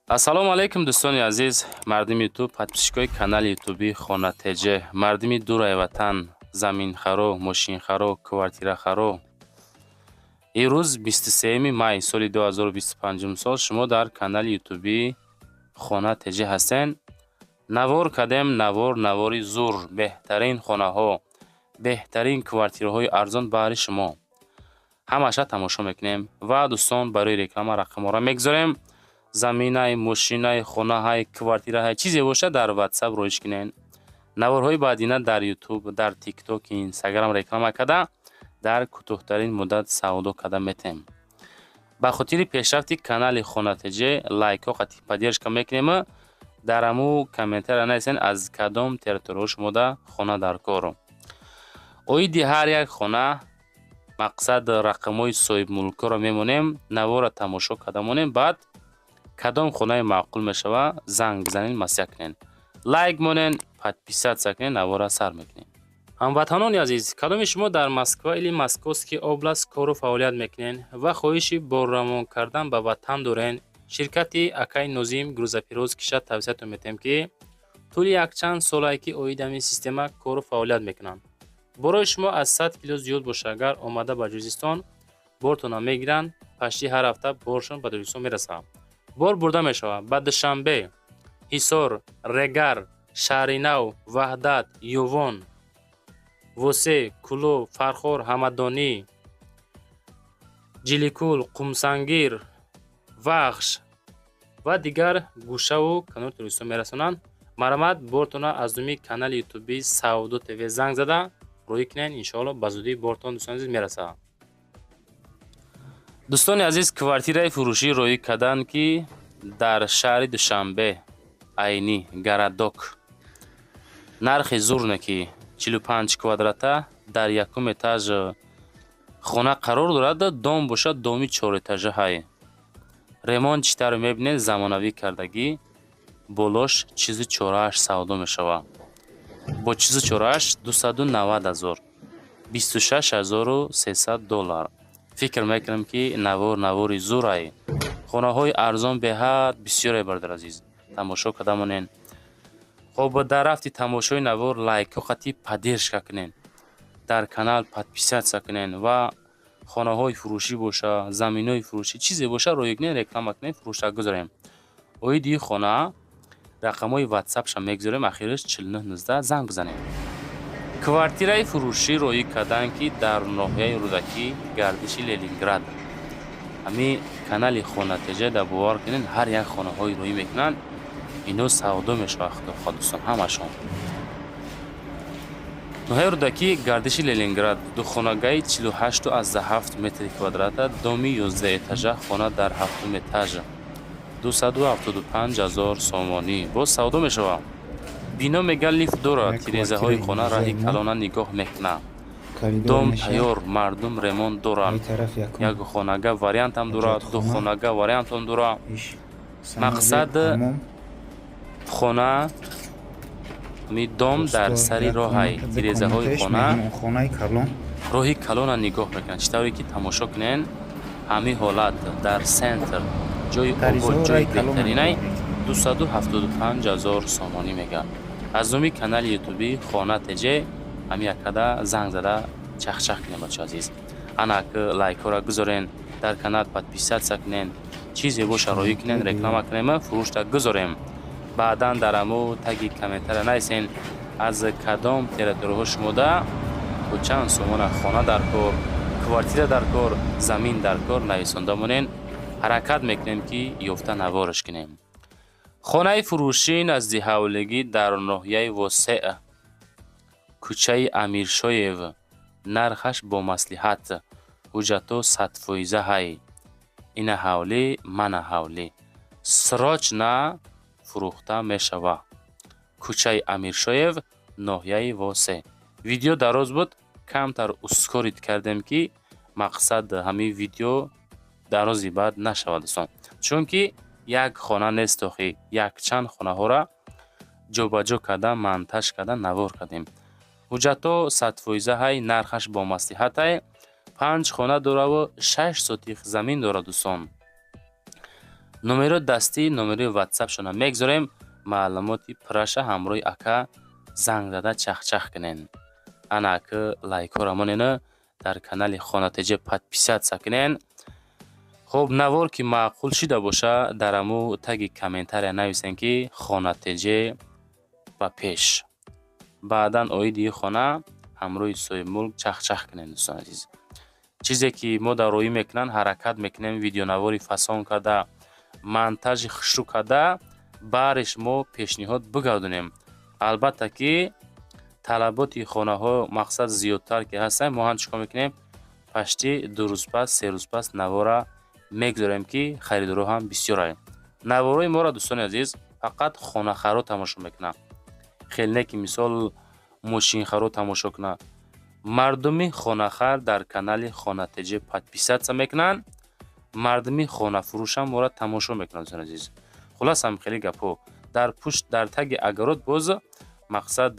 Ассалому алайкум, дӯстони азиз, мардуми Ютуб, подписчикои канали ютуби Хона ТЖ, мардуми дураи ватан, заминхаро, мошинхаро, квартирахаро. Имрӯз 23 май соли 2025 сол шумо дар канали ютуби Хона ТЖ ҳастен. Навор кардем, навор, навори зур, беҳтарин хонаҳо, беҳтарин квартираҳои арзон баҳри шумо. Ҳамаша тамошо мекунем ва, дӯстон, барои реклама рақамҳоро мегузорем. Заминай, мошинай, хонаҳай, квартираҳай, чизе бошад, дар Ватсап роиш кунен. Наворҳои баъдина дар Ютуб, дар Тикток, Инстаграм реклама карда, дар кӯтоҳтарин муддат савдо карда метем. Ба хотири пешрафти канали Хона ТЖ лайкҳо қатъи поддержка мекунем. Дар ҳаму комментария нависен, аз кадом территорияҳо шумода хона дар кор. Оиди ҳар як хона, мақсад, рақамҳои соҳибмулкҳоро мемонем, наворро тамошо карда монем, баъд кадом хонаи маъқул мешава, занг бизанед, маслиҳат кунед. Лайк монен, подписаться кунед, наворро сар мекунем. Ҳамватанони азиз, кадоми шумо дар Москва или Московский область кору фаъолият мекунед ва хоҳиши борравон кардан ба ватан дорен, ширкати акаи Нозим грузоперевозкиша тавсиятон метиҳем, ки тӯли якчанд солае ки оиди ҳамин система кору фаъолият мекунанд. Борои шумо аз 100 кило зиёд бошад, агар омада ба Тоҷикистон бортонро мегиранд, почти ҳар ҳафта боршон ба Тоҷикистон мерасад. Бор бурда мешавад ба Душанбе, Ҳисор, Регар, Шаҳринав, Ваҳдат, Ёвон, Восе, Кӯлоб, Фархор, Ҳамадонӣ, Ҷиликул, Қумсангир, Вахш ва дигар гӯшаву канори Тоҷикистон мерасонанд. Марҳамат, бортонро аз номи канали ютуби Савдо ТВ занг зада роҳӣ кунед. Иншоалло, ба зудӣ бортон, дӯстони азиз, мерасад. Дӯстони азиз, квартираи фурӯшӣ роҳӣ карданд, ки дар шаҳри Душанбе, Айнӣ, Городок, нархи зурне, ки 45 квадрата дар якум этаж хона қарор дорад. Дом бошад, доми чорэтажа ҳай. Ремонт чӣ тавре мебинед, замонавӣ кардагӣ. Болош чизу чорааш савдо мешавад. Бо чизу чорааш 290 000, 26 300 доллар. Фикр мекунам, ки навор навори зурай. Хонаҳои арзон беҳад бисёре, бародар азиз, тамошо карда монен. Хоб, дар рафти тамошои навор лайкҳо қатъи поддержка кунен, дар канал подписаться кунен ва хонаҳои фурӯшӣ боша, заминҳои фурӯшӣ, чизе боша, роҳӣ кунен, реклама кунен, фурӯшак гузорем. Оиди ин хона рақамҳои ватсапша мегузорем, ахираш 4919, занг бизанед. Квартираи фурӯшӣ роҳӣ карданд, ки дар ноҳияи Рӯдакӣ, гардиши Ленинград. Ҳамин канали Хона ТЖ да бовар кунед, ҳар як хонаҳои роҳӣ мекунанд, ино савдо мешавад, худохоҳ, дӯстон, ҳамашон. Ноҳияи Рӯдакӣ, гардиши Ленинград, духонагаи 48,7 метри квадрата, доми 11 этажа, хона дар ҳафтум этаж, 275 000 сомонӣ, боз савдо мешавад. Бино мега лифт дорад, тирезаҳои хона раҳи калона нигоҳ мекунад. Дом тайёр, мардум ремонт дорад. Як хонага вариантам дорад, духонага вариантам дорад. Мақсад, хона ми дом дар сари роҳай, тирезаҳои хона роҳи калона нигоҳ мекунад. Чӣ тавре ки тамошо кунен, ҳамин ҳолат дар центр, ҷои обод, ҷои беҳтаринай, 275 000 сомонӣ мега. Аз номи канали ютуби Хона ТЖ ҳамин яккада занг зада чахчах кунем, бачаҳо азиз. Анак лайкҳоро гузорен, дар канал подписаться кунен, чизе боша, роҳӣ кунен, реклама кунем, фурӯшта гузорем. Баъдан дар аму таги комментария нависен, аз кадом территорияҳо шумода то чанд сомона хона дар кор, квартира дар кор, замин дар кор, нависонда монен. Ҳаракат мекунем, ки ёфта навораш кунем. Хонаи фурӯшӣ назди ҳавлигӣ дар ноҳияи Восеъ, кӯчаи Амиршоев, нархаш бо маслиҳат, ҳуҷҷатҳо 100-фоиза ҳай. Ина ҳавлӣ, мана ҳавлӣ, срочно фурӯхта мешавад. Кӯчаи Амиршоев, ноҳияи Восеъ. Видео дароз буд, камтар ускорить кардем, ки мақсад, ҳамин видео дарози баъд нашавад, дӯстон, чунки як хона нест охи, якчанд хонаҳоро ҷобаҷо карда, монтаж карда навор кардем. Ҳуҷҷатҳо 100-фоиза ҳай, нархаш бо маслиҳатай. Панҷ хона дораву 6 сотих замин дорад, дӯстон. Номерои дастӣ, номерои ватсапшона мегзорем. Маълумоти пурраша ҳамроҳи ака занг зада чахчах кунен. Ана ака, лайкҳоро монена, дар канали Хонатеҷа подписаться кунен. Хуб, навор ки маъқул шида боша, дар аму таги комментария нависен, ки Хонатеҷе ба пеш. Баъдан оиди ин хона ҳамроҳи соҳибмулк чахчах кунем. Дӯстони азиз, чизе ки мо дар роҳӣ мекунанд, ҳаракат мекунем, видеонавори фасон карда, монтажи хушрӯ карда, бариш мо пешниҳод бигардонем. Албатта ки талаботи хонаҳо, мақсад, зиёдтар ки ҳастанд, мо ҳам чӣ кор мекунем? Пашти 2 рӯз пас, 3 рӯз пас навора мегузорем, ки харидорҳо ҳам бисёранд. Наворҳои моро, дӯстони азиз, фақат хонахаро тамошо мекунанд, хеле не ки мисол мошинхаро тамошо кунад. Мардуми хонахар дар канали Хонатеҷе подписаться мекунанд, мардуми хонафурӯшам моро тамошо мекунанд. Дӯстони азиз, хулас, ҳам хеле гапҳо дар пушт, дар таги огород боз, мақсад,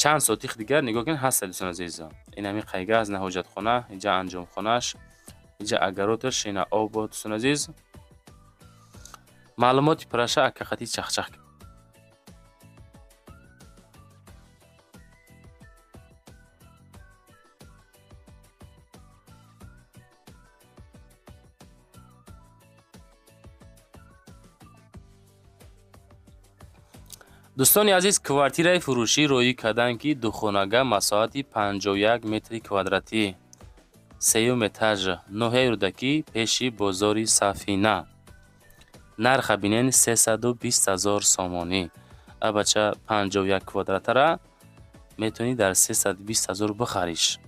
чанд сотих дигар нигоҳ кунед, ҳаста. Дӯстони азиз, инами қайга аст, на ҳоҷатхона, инҷа анҷомхонааш, инҷа огородаш, ина об. Дӯстони азиз, маълумоти пурраша ака қати чахчах. Дӯстони азиз, квартираи фурӯшӣ роӣ карданд, ки духонага, масоҳати 51 метри квадратӣ, сеюм этаж, ноҳияи Рӯдакӣ, пеши бозори Сафина. Нарха бинен: 320 000 сомонӣ. Абача, 51 квадратара метавонӣ дар 320 000 бихариш.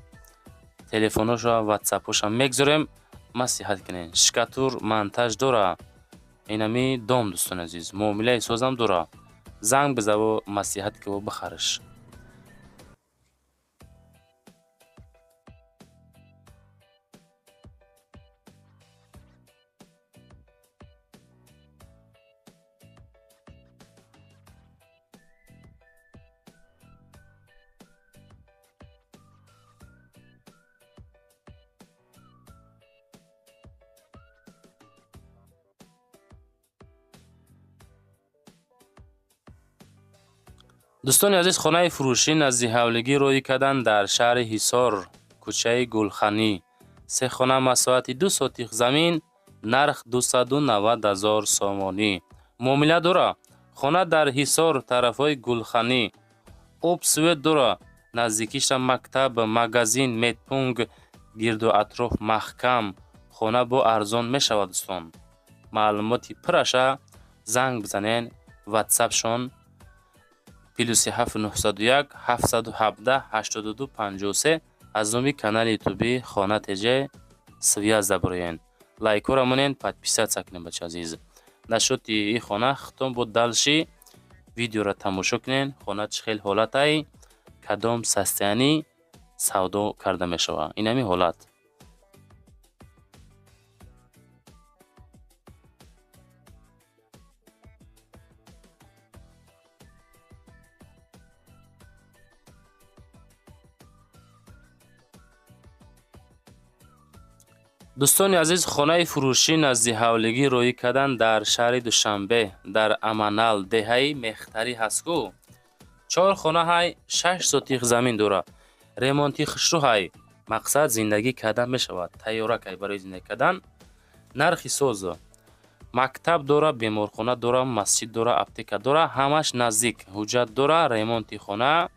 Телефоношо, ватсапҳошам мегзорем, маслиҳат кунед. Штукатур, монтаж дора инами дом. Дӯстони азиз, муомилаи созам дора. Занг бизаво, маслиҳат киво, бихариш. Дӯстони азиз, хонаи фурӯшӣ назди ҳавлигӣ роӣ карданд дар шаҳри Ҳисор, кӯчаи Гулханӣ. Се хона, масоҳати 2 сотих замин, нарх 290 000 сомонӣ. Муомила дора. Хона дар Ҳисор, тарафҳои Гулханӣ. Об, свет дора. Наздикиша мактаб, магазин, медпункт, гирду атроф маҳкам. Хона бо арзон мешавад. Дӯстон, маълумоти пурраша занг бизанен. Ватсапшон +7 901 717 82 53. Аз номи канали ютуби Хона ТЖ связь даброен. Лайкҳоро монен, подписаться кунем. Бача азиз, нашоти ин хона хитом бо дальше видеоро тамошо кунен. Хона чӣ хел ҳолатай, кадом состояние савдо карда мешавад, инами ҳолат. Дӯстони азиз, хонаи фурӯшӣ назди ҳавлигӣ роӣ карданд дар шаҳри Душанбе, дар Аманал, деҳаи Мехтарӣ ҳастку. Чор хона ҳай, 6 сотих замин дора, ремонти хушрӯ ҳай, мақсад, зиндагӣ кардан мешавад, тайёрак ҳай барои зиндагӣ кардан. Нархи соз. Мактаб дора, беморхона дора, масҷид дора, аптека дора, ҳамаш наздик. Ҳуҷҷат дора. Ремонти хона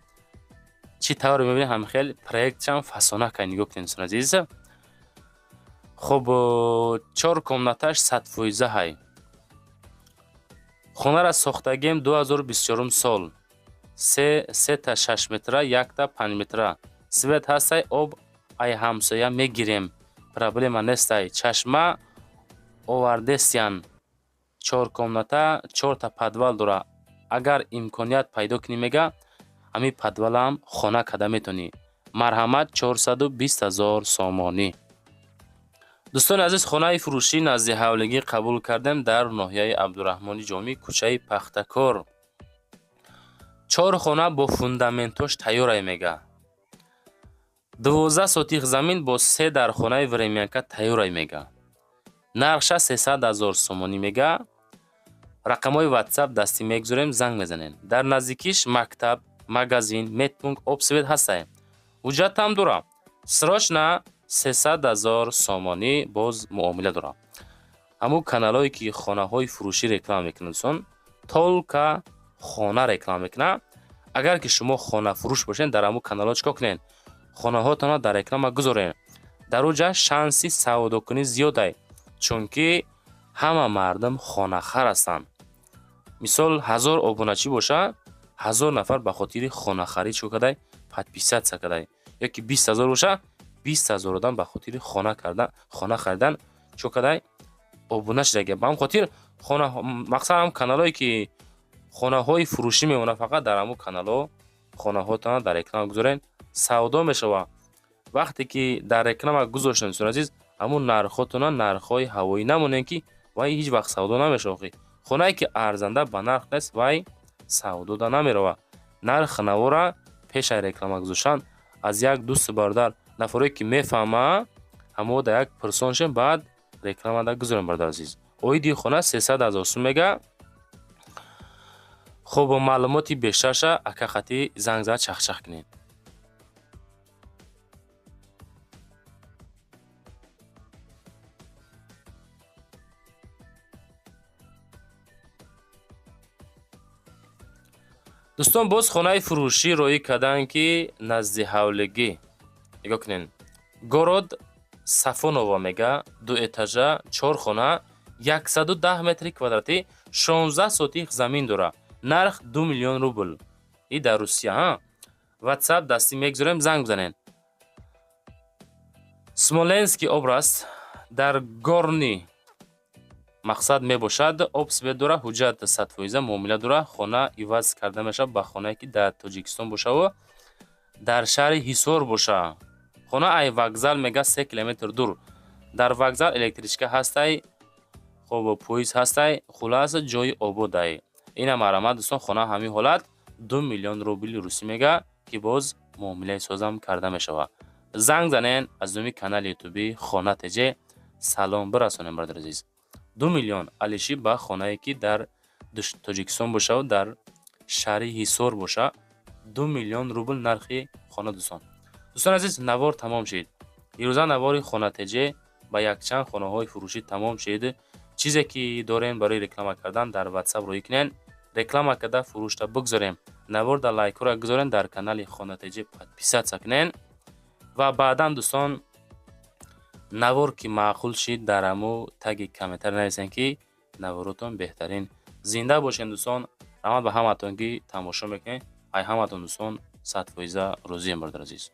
чӣ тавре мебинед, ҳамхел проектшам фасонак ҳай. Нигоҳ кунед, дӯстони азиз. Хуб, чор комнаташ 100% ҳай. Хонаро сохтагием 2024 сол. Сета 6 метра, якта 5 метра. Свет ҳастай, об ай ҳамсоя мегирем, проблема нестай. Чашма овардестиян. Чор комната, чорта подвал дора. Агар имконият пайдо кунӣ, мега, ҳамин подвалам хона карда метавонӣ. Марҳамат, 420 000 сомонӣ. Дӯстони азиз, хонаи фурӯшӣ назди ҳавлигӣ қабул кардем дар ноҳияи Абдураҳмони Ҷомӣ, кӯчаи Пахтакор. Чор хона бо фундаментош тайёрай, мега. 12 сотих замин бо се дархонаи времянка тайёрай, мега. Нархша 300 000 сомонӣ мега. Рақамҳои WhatsApp дастӣ мегузорем, занг мезанем. Дар наздикиш мактаб, магазин, медпункт, об, свет ҳастае. Ҳуҷҷатам дора. Срочно 300 000 сомонӣ, боз муомила дора. Ҳамун каналҳое ки хонаҳои фурӯшӣ реклама мекунанд, дӯстон, только хона реклама мекунад. Агар ки шумо хонафурӯш бошед, дар ҳамун каналҳо чӣ кор кунед? Хонаҳоятонро дар реклама гузоред. Дар он ҷа шанси савдокунӣ зиёдай, чунки ҳама мардум хонахар ҳастанд. Мисол, 1000 обуначӣ боша, 1000 нафар ба хотири хонахарӣ чӣ кор кардай? Подписаться кардай. Ё ки 20 000 боша, 20 000 одам ба хотири хона харидан чӣ кор кардай? Обуна шудагия. Ба ҳамин хотир хона, мақсад, ҳам каналҳое ки хонаҳои фурӯшӣ мемонад, фақат дар ҳамун каналҳо хонаҳоятонро дар реклама гузоред, савдо мешавад. Вақте ки дар реклама гузоштем, дӯстони азиз, ҳамун нархҳотона нархҳои ҳавоӣ намонем, ки вай ҳеҷ вақт савдо намешавад. Охи, хонае ки арзанда ба нарх нест, вай савдода намеравад. Нархи навора пеш аз реклама гузоштан аз як дӯсту бародар, нафарое ки мефаҳмад, ҳамоо дар як пурсон шем, баъд рекламада гузорем, бародари азиз. Оиди хона 300 000 сум мега. Хуб, маълумоти бештарша ака хатӣ занг зад, чахчах кунед. Дӯстон, боз хонаи фурӯшӣ роӣ карданд, ки назди ҳавлигӣ. Нигоҳ кунед, город Сафоново мега, ду этажа, чор хона, 110 метри квадратӣ, 16 сотих замин дорад. Нарх 2 миллион рубл. И дар Русия. Ҳа, WhatsApp дастӣ мегузорем, занг бизанед. Смоленский область, дар Горный мақсад мебошад. Об, свет дора, ҳуҷҷат 100%, муомила дора. Хона иваз карда мешавад ба хонае ки дар Тоҷикистон бошаву дар шаҳри Ҳисор боша. Хона ай вокзал мега 3 километр дур. Дар вокзал электричка ҳастай, хоб, поезд ҳастай, хулас, ҷои ободай. Ина марҳамат, дӯстон, хона ҳамин ҳолат 2 миллион рубли русӣ мега, ки боз муомилаи созам карда мешавад. Занг занен, аз номи канали ютубӣ Хона ТЖ салом бирасонем, бародари азиз. 2 миллион алиши ба хонае ки дар Тоҷикистон бошаву дар шаҳри Ҳисор боша, 2 миллион рубл нархи хона, дӯстон. Дӯстони азиз, навор тамом шид. Ирӯза навори Хона ТЖ ба якчанд хонаҳои фурӯшӣ тамом шид. Чизе ки дорем барои реклама кардан, дар WhatsApp роӣ кунед, реклама карда фурӯшта бигзорем. Наворда лайкҳоро гузорем, дар канали Хона ТЖ подписаться кунед ва баъдан, дӯстон, навор ки маъқул шид, дар ҳаму таги комментар нависем, ки наворотон беҳтарин. Зинда бошед, дӯстон. Раҳмат ба ҳаматон, ки тамошо мекунед. Ай ҳаматон, дӯстон, 100% розием, бародари азиз.